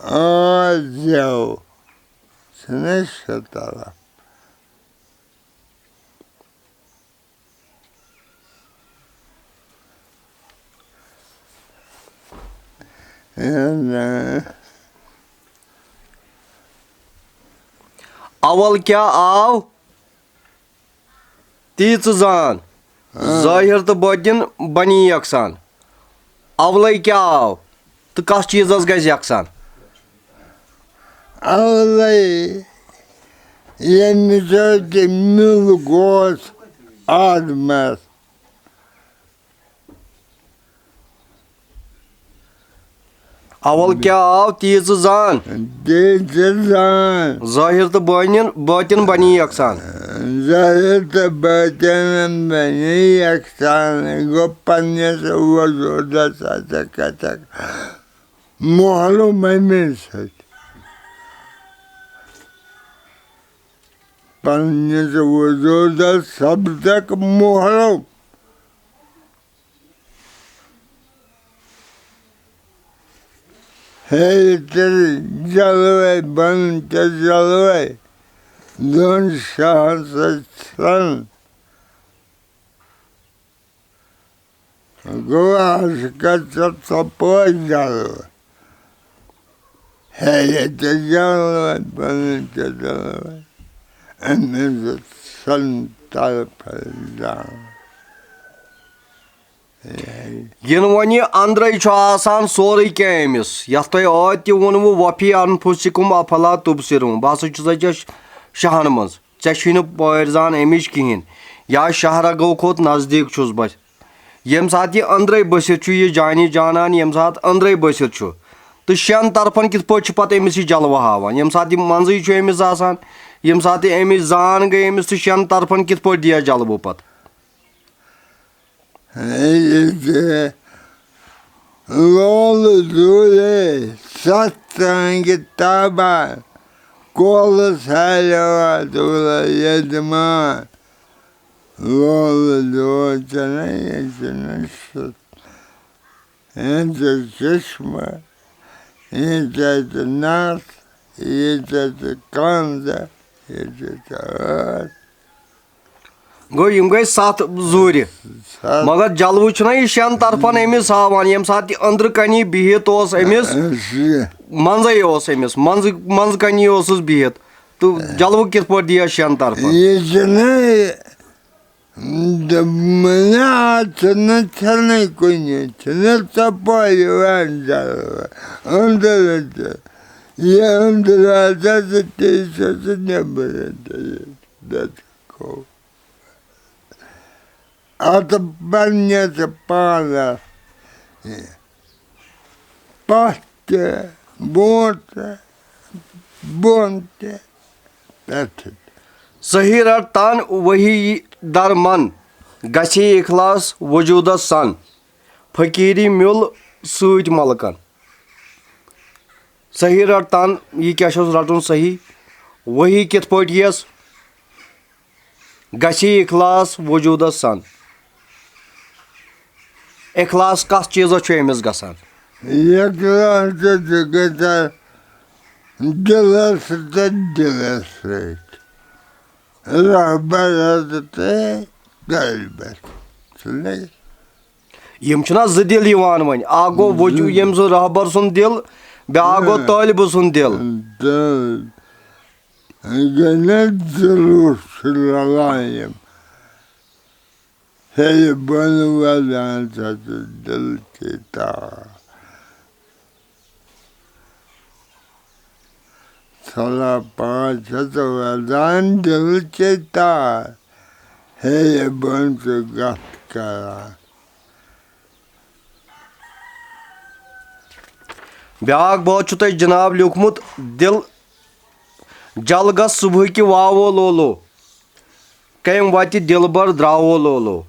آ، زٮ۪و، چھِنہ شےٚ طرف۔ اول کیٛاہ آو؟ تی ژٕ زان۔ ظٲہِر تہٕ بٲطِن بنی یکسان۔ اولے کیٛاہ آو تہٕ کس چیٖزس گژھِ یکسان؟ اولے ییٚمہِ سۭتۍ مِل گوس آدمس۔ اول کیٛاہ آو تی ژٕ زان۔ تی ژٕ زان۔ ظٲہِر تہٕ بٲنِن، بٲطِن بنی یکسان۔ ظٲہِر تہٕ بٲطِن بنی یکسان۔ گوٚو پننِس وجوٗدس اَتھٕ کتھٕ محروم اَمہِ سۭتۍ۔ پننِس وجوٗدس سپدکھ محروم۔ ہیٚرِ تہِ جلوے، بۄنہٕ تہِ جلوے، دۄن شاہن سۭتۍ سرن۔ گوٚو عاشقس ژےٚ ژۄپٲرۍ جلوٕ۔ ہیٚرِ تہِ جلوے، بۄنہٕ تہِ جلوے، أمِس سن طرفے جلوے۔ یِنہٕ وۄنۍ یہِ أنٛدرَے چھُ آسان سورُے کینٛہہ أمِس، یَتھ تۄہہِ ٲدۍ تہِ ووٚنوُ، وفی انفسکم افلا تبصرون، بہٕ ہسا چھُسَے ژےٚ شاہَن منٛز، ژےٚ چھُے نہٕ پٲرۍ زان اَمِچ کِہیٖنۍ، یا شاہ رگو کھۄتہٕ نزدیٖک چھُس بہٕ۔ ییٚمہِ ساتہٕ یہِ أنٛدرَے بٔسِتھ چھُ، یہِ جانی جانان ییٚمہِ ساتہٕ أنٛدرَے بٔسِتھ چھُ، تہٕ شٮ۪ن طرفَن کِتھ پٲٹھۍ چھُ پَتہٕ أمِس یہِ جلوٕ ہاوان؟ ییٚمہِ ساتہٕ یہِ منٛزٕے چھُ أمِس آسان، ییٚمہِ ساتہٕ یہِ أمِس زان گٔے أمِس، تہٕ شٮ۪ن طرفَن کِتھ پٲٹھۍ دِیا جلوٕ پَتہٕ؟ ییٚلہِ لولہٕ دوٗرے ستھ ٹانٛگہِ تابان، کولہٕ ساریوا دوٗرے ییٚتہِ مان۔ لولہٕ دوٗر چھَنہ ییٚتہِ نہٕ سُہ، ییٚتہِ چشمہٕ، ییٚتہِ نَس، ییٚتہِ کَنٛزٕ، ییٚتہِ ٲس۔ گوٚو، یِم گٔے ستھ زوٗرِ۔ ستھ۔ مگر جلوٕ چھُنہ یہِ شٮ۪ن طرفن أمِس ہاوان، ییٚمہِ ساتہٕ یہِ أنٛدرٕ کنی بِہِتھ اوس أمِس، اَسہِ۔ منٛزَے اوس أمِس، منٛزٕ، منٛزٕ کنی اوسُس بِہِتھ۔ تہٕ جلوٕ کِتھ پٲٹھۍ دِیَس شٮ۪ن طرفن؟ یہِ چھُنہ، دوٚپمَے، اَتھ چھُنہٕ ژھٮ۪نٕے کُنہِ، چھُنہ ژۄپٲرۍ یِوان جلوٕ۔ أنٛدرٕ تہِ، یہِ أنٛدرٕ آسہِ، تہِ چھُ سُہ نیٚبرٕ تہِ۔ گوٚو۔ اَتھ پنٛنِس پانَس پَتھ تہِ، برٛونٛٹھ تہِ، بۄن تہِ، پٮ۪ٹھٕ تہِ۔ صحیح رَٹ تَن وحی در من، گژھِ اخلاص وجوٗدس سَن، فقیٖری میوٚل سۭتۍ ملکن۔ صحیح رَٹ تَن، یہِ کیٛاہ چھُس رَٹُن صحیح؟ وحی کِتھ پٲٹھۍ یِیَس؟ گژھِ اخلاص وجوٗدس سان۔ اخلاص کتھ چیٖزس چھُ أمِس گژھان؟ اخلاص چھُ گژھان دِلس تہٕ دِلس سۭتۍ، رہبرس تہٕ قلبس۔ چھُنہ؟ یِم چھِنہ زٕ دِل یِوان وۄنۍ؟ اکھ گوٚو وجوٗ-، ییٚمۍ سُنٛد رہبر سُنٛد دِل، بیٛاکھ گوٚو طٲلبہٕ سُنٛد دِل۔ تہٕ گٔے نہ دِلوٗ چھِ رلان یِم۔ ہیٚرِ بۄنہٕ وَلان چھَس دِل چیتا۔ ژھۄلہ پانٛژھ چھَس وَلان دِل چیتا۔ ہیٚرِ بۄن چھُ گَتھ کران۔ بیٛاکھ بٲتھ چھُ تۄہہِ جناب لیوٗکھمُت، دِل جل گژھ صبحٕکہِ واوو لولو، کٔمۍ وتہِ دِلبر درٛاوو لولو۔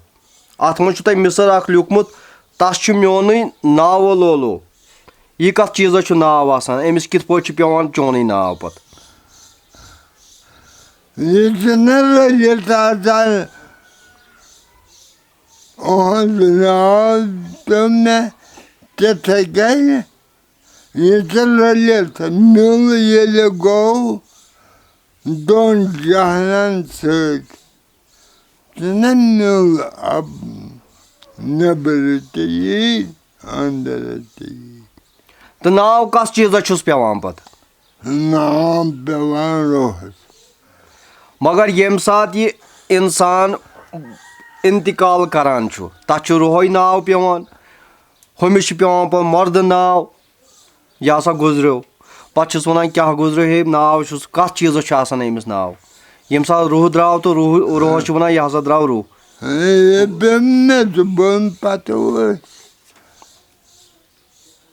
اَتھ منٛز چھُ تۄہہِ مِصر اکھ لیوٗکھمُت، تَس چھُ میونُے ناوو لولو۔ یہِ کَتھ چیٖزَس چھُ ناو آسان؟ أمِس کِتھ پٲٹھۍ چھُ پٮ۪وان چونُے ناو پَتہٕ؟ یہِ چھُنہٕ رٔلِتھ آسان۔ اُہُنٛد ناو پیوٚو مےٚ تِتھَے کٔنۍ، یہِ تہِ رٔلِتھ۔ میوٗل ییٚلہِ گوٚو دۄن جہانَن سۭتۍ، چھُنہ میوٗل اَب-، نیٚبرٕ تہِ یی، أنٛدرٕ تہِ یی۔ تہٕ ناو کس چیٖزس چھُس پٮ۪وان پتہٕ؟ ناو پٮ۪وان روحس۔ مگر ییٚمہِ ساتہٕ یہِ انسان انتقال کران چھُ، تتھ چھُ روحے ناو پٮ۪وان۔ ہُمِس چھُ پٮ۪وان پتہٕ مردٕ ناو، یہِ ہسا گُزریو۔ پتہٕ چھِس ونان، کیٛاہ گُزریو؟ ہے، ناو چھُس، کتھ چیٖزس چھُ آسان أمِس ناو؟ ییٚمہِ ساتہٕ روح درٛاو تہٕ روح، روحس چھِ ونان، یہِ ہسا درٛاو روح۔ ہے، یہِ پیوٚم مےٚ، ژٕ بوٚن پتہٕ ٲسۍ۔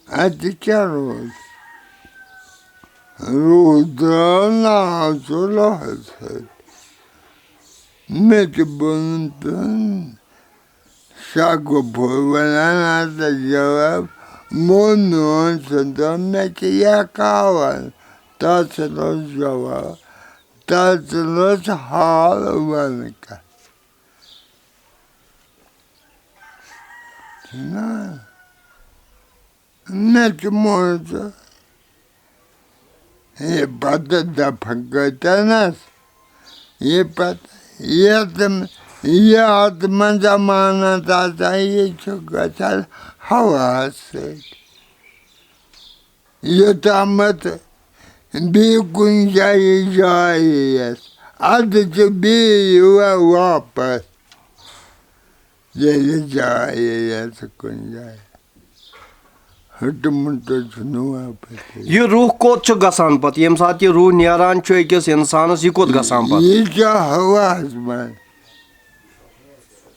اَتہِ کیٛاہ روز؟ روح درٛاو ناو ژٕ روحس سۭتۍ۔ مےٚ تہِ بوٚن پیوٚن۔ شاہ غفور ونان ہسا جواب، مو میون سُہ دوٚپ، مےٚ چھِ یہِ کاوان، تَتھ سۭتۍ اوس جواب، تَتھ سۭتۍ اوس حال ونہٕ کَتھ۔ چھُنہ؟ مےٚ تہِ مون ژٕ۔ ہے، پتہٕ دفعہ کۭتیٛاہ نس؟ یہِ پتہٕ، یتھ، یتھ منٛز ضمانت آسان، یہِ چھُ گژھان ہوہس سۭتۍ۔ یوٚتامَتھ بیٚیہِ کُنہِ جایہِ جاے یِیَس، اَدٕ چھُ بیٚیہِ یِوان واپس۔ ییٚلہِ جاے یِیَس کُنہِ جایہِ، ہُٹہٕ-مُٹہٕ چھُنہٕ واپس یِوان۔ یہِ روح کوٚت چھُ گژھان پتہٕ؟ ییٚمہِ ساتہٕ یہِ روح نیران چھُ أکِس اِنسانَس، یہِ کوٚت گژھان پتہٕ؟ یہِ چھُ ہواہَس منٛز،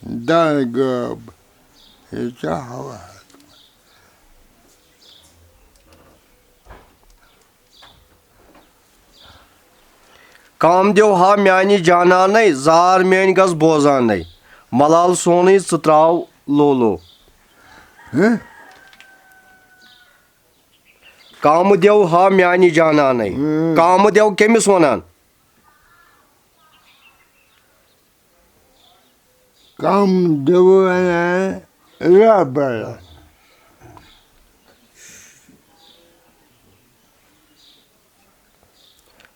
دَر غٲب، یہِ چھُ ہواہَس منٛز۔ کام دیو ہا میانہِ جانانے، زار میٲنۍ گژھ بوزانے۔ ملال سونٕے ژٕ تراو لولو۔ ہہ؟ کام دیو ہا میانہِ جانانے۔ ہم۔ کام دیو کٔمِس ونان؟ کم دِوان ربر۔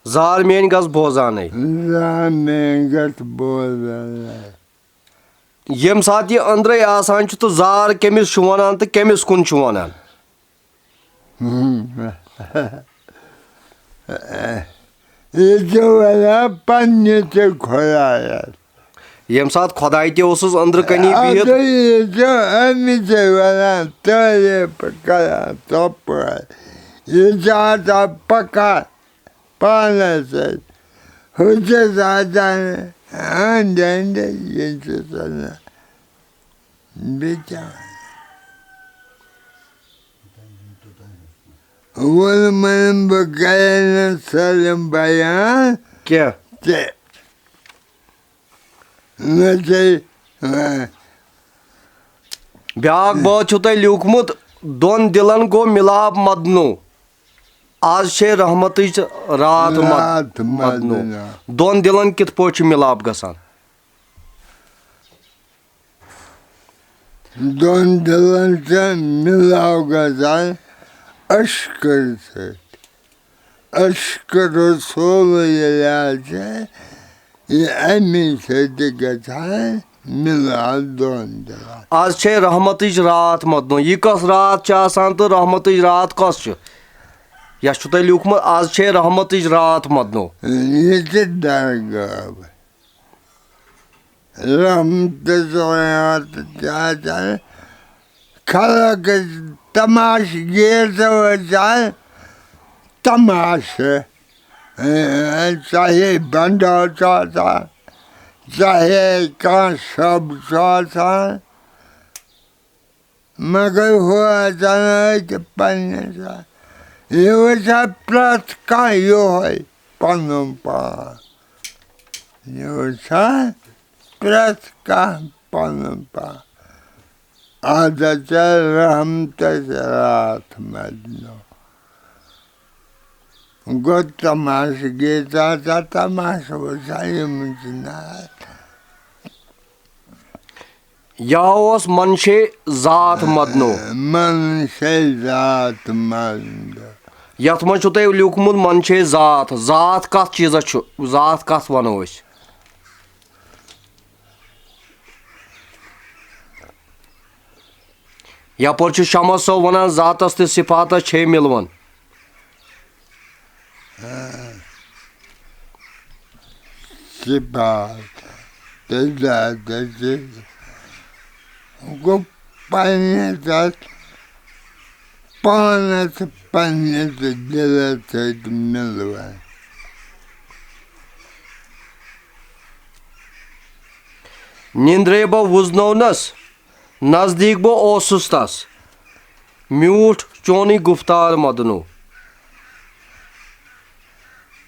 زار میٲنۍ گژھ بوزانے۔ زار میٲنۍ گژھ بوزانے۔ ییٚمہِ ساتہٕ یہِ أنٛدرَے آسان چھُ تہٕ زار کٔمِس چھُ وَنان تہٕ کٔمِس کُن چھُ وَنان؟ یہِ چھُ وَنان پنٛنہِ تہِ خۄدایَس۔ ییٚمہِ ساتہٕ خۄداے تہِ اوسُس أنٛدرٕ کَنی بِہِتھ۔ اَدٕ یہِ چھُ أمِس تہِ وَنان تعریٖف کَران ژۄپٲرۍ۔ یہِ چھُ آسان پَکان پانَس سۭتۍ۔ ہُہ چھُس آسان أنٛدۍ أنٛدۍ، یہِ چھُس وَنان بِچارٕ۔ ووٚنمَن بہٕ کَرے نہٕ سٲلِم بیان کینٛہہ۔ تہِ۔ نہ چھے، آ، بیٛاکھ بٲتھ چھُو تۄہہِ لیوٗکھمُت، دۄن دِلَن گوٚو مِلاپ مَدنو۔ آز چھے رحمتٕچ راتھ مَد-، راتھ مَدنو۔ مَدنو۔ دۄن دِلَن کِتھ پٲٹھۍ چھُ مِلاپ گژھان؟ دۄن دِلَن چھِ مِلاو گژھان عشقہٕ سۭتۍ۔ عشقہٕ رسول ییٚلہِ آسہِ، یہِ اَمی سۭتۍ گژھان مِلاو دۄن دِلَن۔ آز چھے رحمتٕچ راتھ مَدنو۔ یہِ کۄس راتھ چھِ آسان تہٕ رحمتٕچ راتھ کۄس چھِ؟ یَس چھُ تۄہہِ لیوٗکھمُت، آز چھے رحمتٕچ راتھ مَدنو۔ یہِ تہِ درگاہ۔ رحمتس رحمت چاچا، خلق تماش گیر وچان تماش، چاہے بندو چاچا، چاہے کانٛہہ شب چاچا۔ مگر ہُہ آسان أتۍ پننِس۔ یہِ وٕچھان پرٛٮ۪تھ کانٛہہ یِہوٚے پنُن پان۔ یہِ وٕچھان پرٛٮ۪تھ کانٛہہ پنُن پان۔ آز ژےٚ رحمتس راتھ مدنو۔ گوٚو تماشہٕ گے ژٕ ہسا تماشہٕ وٕچھان یِم چھِنہ۔ یا اوس منشے ذات مدنو۔ منشے ذات مدنو۔ یتھ منٛز چھُ تۄہہِ لیوٗکھمُت منشے ذات۔ ذات کتھ چیٖزس چھُ؟ ذات کتھ ونو أسۍ؟ یپٲرۍ چھُ شمس صٲب ونان، ذاتس تہٕ صفاتس چھے مِلوان۔ صفات تہٕ ذاتس چھِ، گوٚو پننِس اتھ پانس، پننِس دِلس سۭتۍ مِلوان۔ نیندرے بہٕ وُزنوونس، نزدیٖک بہٕ اوسُس تس، میوٗٹھ چونُے گُفتار مدنو۔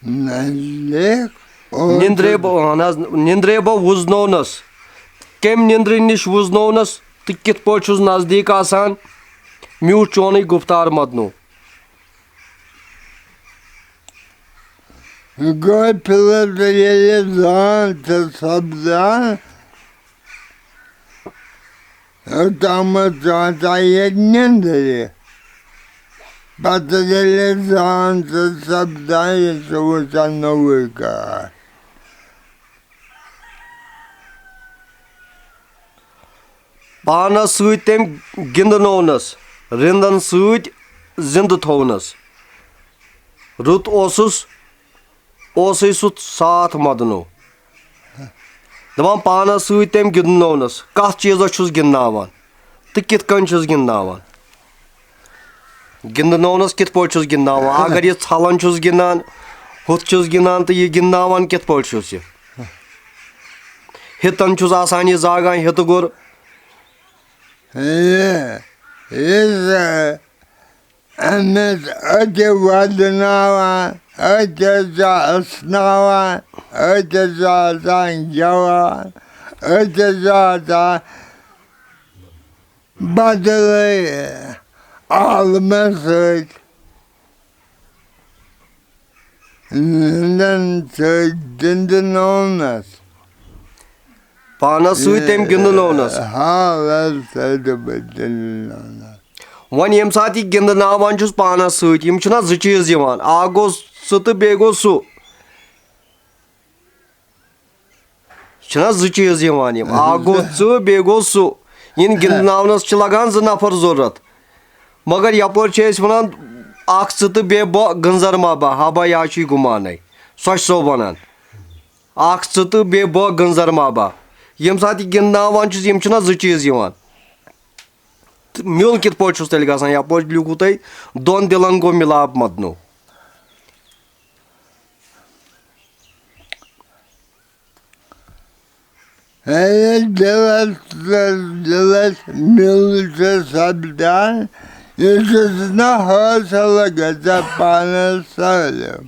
نزدیٖک اوسُس۔ نیندرے بہٕ، اہن حظ، نیندرے بہٕ وُزنوونس۔ کمہِ نیندرِ نِش وُزنوونس تہٕ کِتھ پٲٹھۍ چھُس نزدیٖک آسان؟ میوٗٹھ چونُے گُفتار مدنو۔ غٲفلس ییٚلہِ زان تہٕ سپدان، اوٚتامَتھ چھُ آسان ییٚتہِ نیٚنٛدرِ۔ پَتہٕ ییٚلہِ زان تہٕ سپدان، یہِ چھُ وٕچھان نوٚوُے کار۔ پانس سۭتۍ تٔمۍ گِنٛدنوونس، رِنٛدن سۭتۍ زِنٛدٕ تھوونس۔ رُت اوسُس، اوسُے سُہ ساتھ مدنو۔ دَپان پانس سۭتۍ تٔمۍ گِنٛدنوونس، کتھ چیٖزس چھُس گِنٛدناوان تہٕ کِتھ کٔنۍ چھُس گِنٛدناوان؟ گِنٛدناونس کِتھ پٲٹھۍ چھُس گِنٛدناوان؟ اگر یہِ ژھلان چھُس گِنٛدان، ہُتھ چھُس گِنٛدان، تہٕ یہِ گِنٛدناوان کِتھ پٲٹھۍ چھُس یہِ؟ ہِتن چھُس آسان یہِ زاگان، ہِتہٕ گوٚر۔ ہے، ہے، أمِس أتہِ وَدناوان، أتہِ چھِ اَسناوان، أتہِ چھِ آسان گٮ۪وان، أتہِ چھِ آسان بدلٕے عالمَس سۭتۍ، زِندَن سۭتۍ زِندٕ نومنَس۔ پانس سۭتۍ تٔمۍ گِنٛدنٲونس۔ حالس سۭتۍ بہٕ گِنٛدنٲونس۔ وۄنۍ ییٚمہِ ساتہٕ یہِ گِنٛدناوان چھُس پانس سۭتۍ، یِم چھِنہ زٕ چیٖز یِوان، اکھ گوٚو ژٕ تہٕ بیٚیہِ گوٚو سُہ۔ چھِنہ زٕ چیٖز یِوان یِم، اکھ گوٚو ژٕ، بیٚیہِ گوٚو سُہ۔ یِن گِنٛدناونس چھِ لگان زٕ نفر ضروٗرت۔ مگر یپٲرۍ چھِ أسۍ ونان، اکھ ژٕ تہٕ بیٚیہِ بہٕ، گٔنزر ما بہٕ، ہا بہٕ یا چھُے گُمانَے۔ سۄ چھِ سو ونان۔ اکھ ژٕ تہٕ بیٚیہِ بہٕ گٔنزر مابا۔ ییٚمہِ ساتہٕ یہِ گِنٛدناوان چھُس، یِم چھِنہ زٕ چیٖز یِوان۔ تہٕ میوٗل کِتھ پٲٹھۍ چھُس تیٚلہِ گژھان؟ یپٲرۍ لیوٗکھوُ تۄہہِ، دۄن دِلن گوٚو مِلاپ مدنو۔ ہے، دِلس، دِلس میوٗل چھُ سپدان، یہِ چھُس نہٕ حٲصِل گژھان پانس سٲلِم۔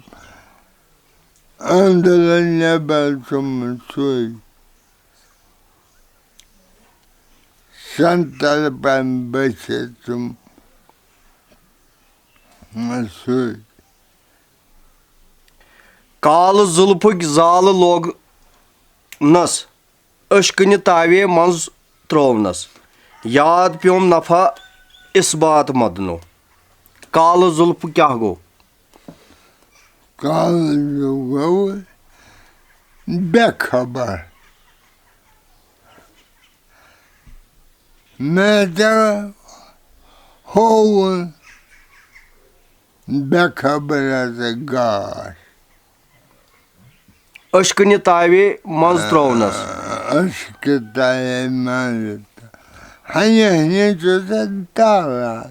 أنٛدرٕ نٮ۪بر چھُم سُے۔ شٮ۪ن طرفن بٔچھِتھ چھُم سُے۔ کالہٕ زُلفٕکۍ زالہٕ لوگنس، اشکنہِ تاوے منٛز ترٛوونس۔ یاد پیوم نفع اثبات مدنو۔ کالہٕ زُلفہٕ کیٛاہ گوٚو؟ کالہٕ گوٚو بے خبر۔ مےٚ تہِ ہووُن بے خبر ہسا گاش۔ اشکنہِ تاوے منٛز ترٛوونس۔ اشکہِ تاوے منٛز۔ ہنہِ ہنہِ چھُس تاوان۔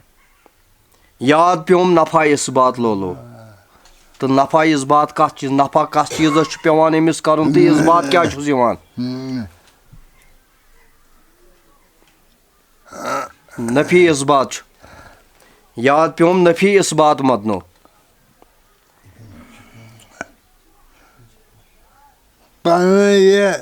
یاد پیوم نفع اثبات لولو۔ تہٕ نفع اثبات کتھ چیٖز، نفع کتھ چیٖزس چھُ پیوان أمِس کرُن تہٕ اثبات کیٛاہ چھُس یِوان؟ نفی اثبات چھُ۔ یاد پیوم نفی اثبات مدنو۔ پنٕنۍ یہِ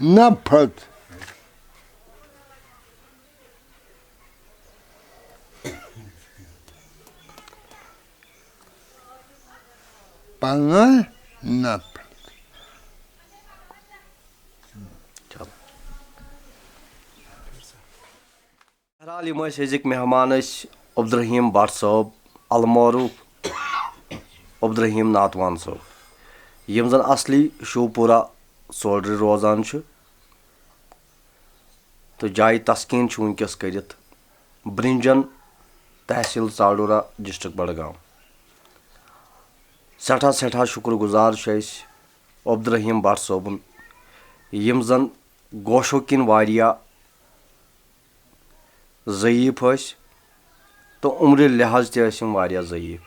نفت۔ پنٕنۍ نفت۔ چلو۔ بہرحال، یِم ٲسۍ أزِکۍ مہمان ٲسۍ عبدالرحیم بٹ صٲب، المعروف عبدالرحیم ناتوان صٲب، یِم زن اصلی شوپورہ سولڈرِ روزان چھُ تہٕ جایہِ تسکیٖن چھُ وٕنکیٚس کٔرِتھ برنجن، تحصیل ژاڈورہ، ڈسٹرکٹ بڈگام۔ سٮ۪ٹھاہ سٮ۪ٹھاہ شُکر گُزار چھِ أسۍ عبدالرحیٖم بٹ صٲبُن، یِم زن گوشو کِنۍ واریاہ ضعیٖف ٲسۍ تہٕ عمرِ لحاظ تہِ ٲسۍ یِم واریاہ ضعیٖف۔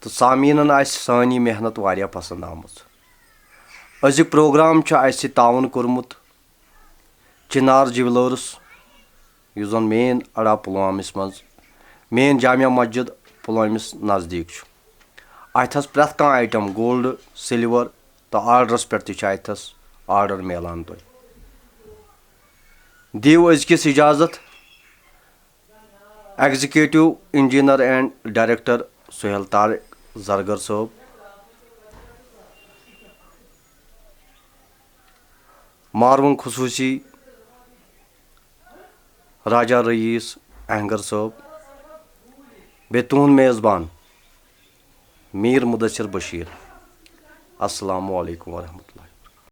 تہٕ سامعیٖنن آسہِ سٲنۍ یہِ محنت واریاہ پسنٛد آمٕژ۔ أزیُک پروگرام چھُ اَسہِ سۭتۍ تعاوُن کوٚرمُت چنار جیولرس، یُس زن مین اڈا پلوٲمِس منٛز، مین جامع مسجد پلوٲمِس نزدیٖک چھُ۔ اتہِ حظ پرٛٮ۪تھ کانٛہہ آیٹم، گولڈ، سلور تہٕ آرڈرس پٮ۪ٹھ تہِ چھُ اتہِ حظ آرڈر میلان تۄہہِ۔ دِیِو أزکِس اجازت executive engineer and director Sohail Tariq Zargar صٲب، ماروُن خصوٗصی راجہ رئیس اہنگر صٲب، بیٚیہِ تُہُنٛد میزبان میٖر مدثر بشیٖر۔ السلام علیکم ورحمۃ اللہ۔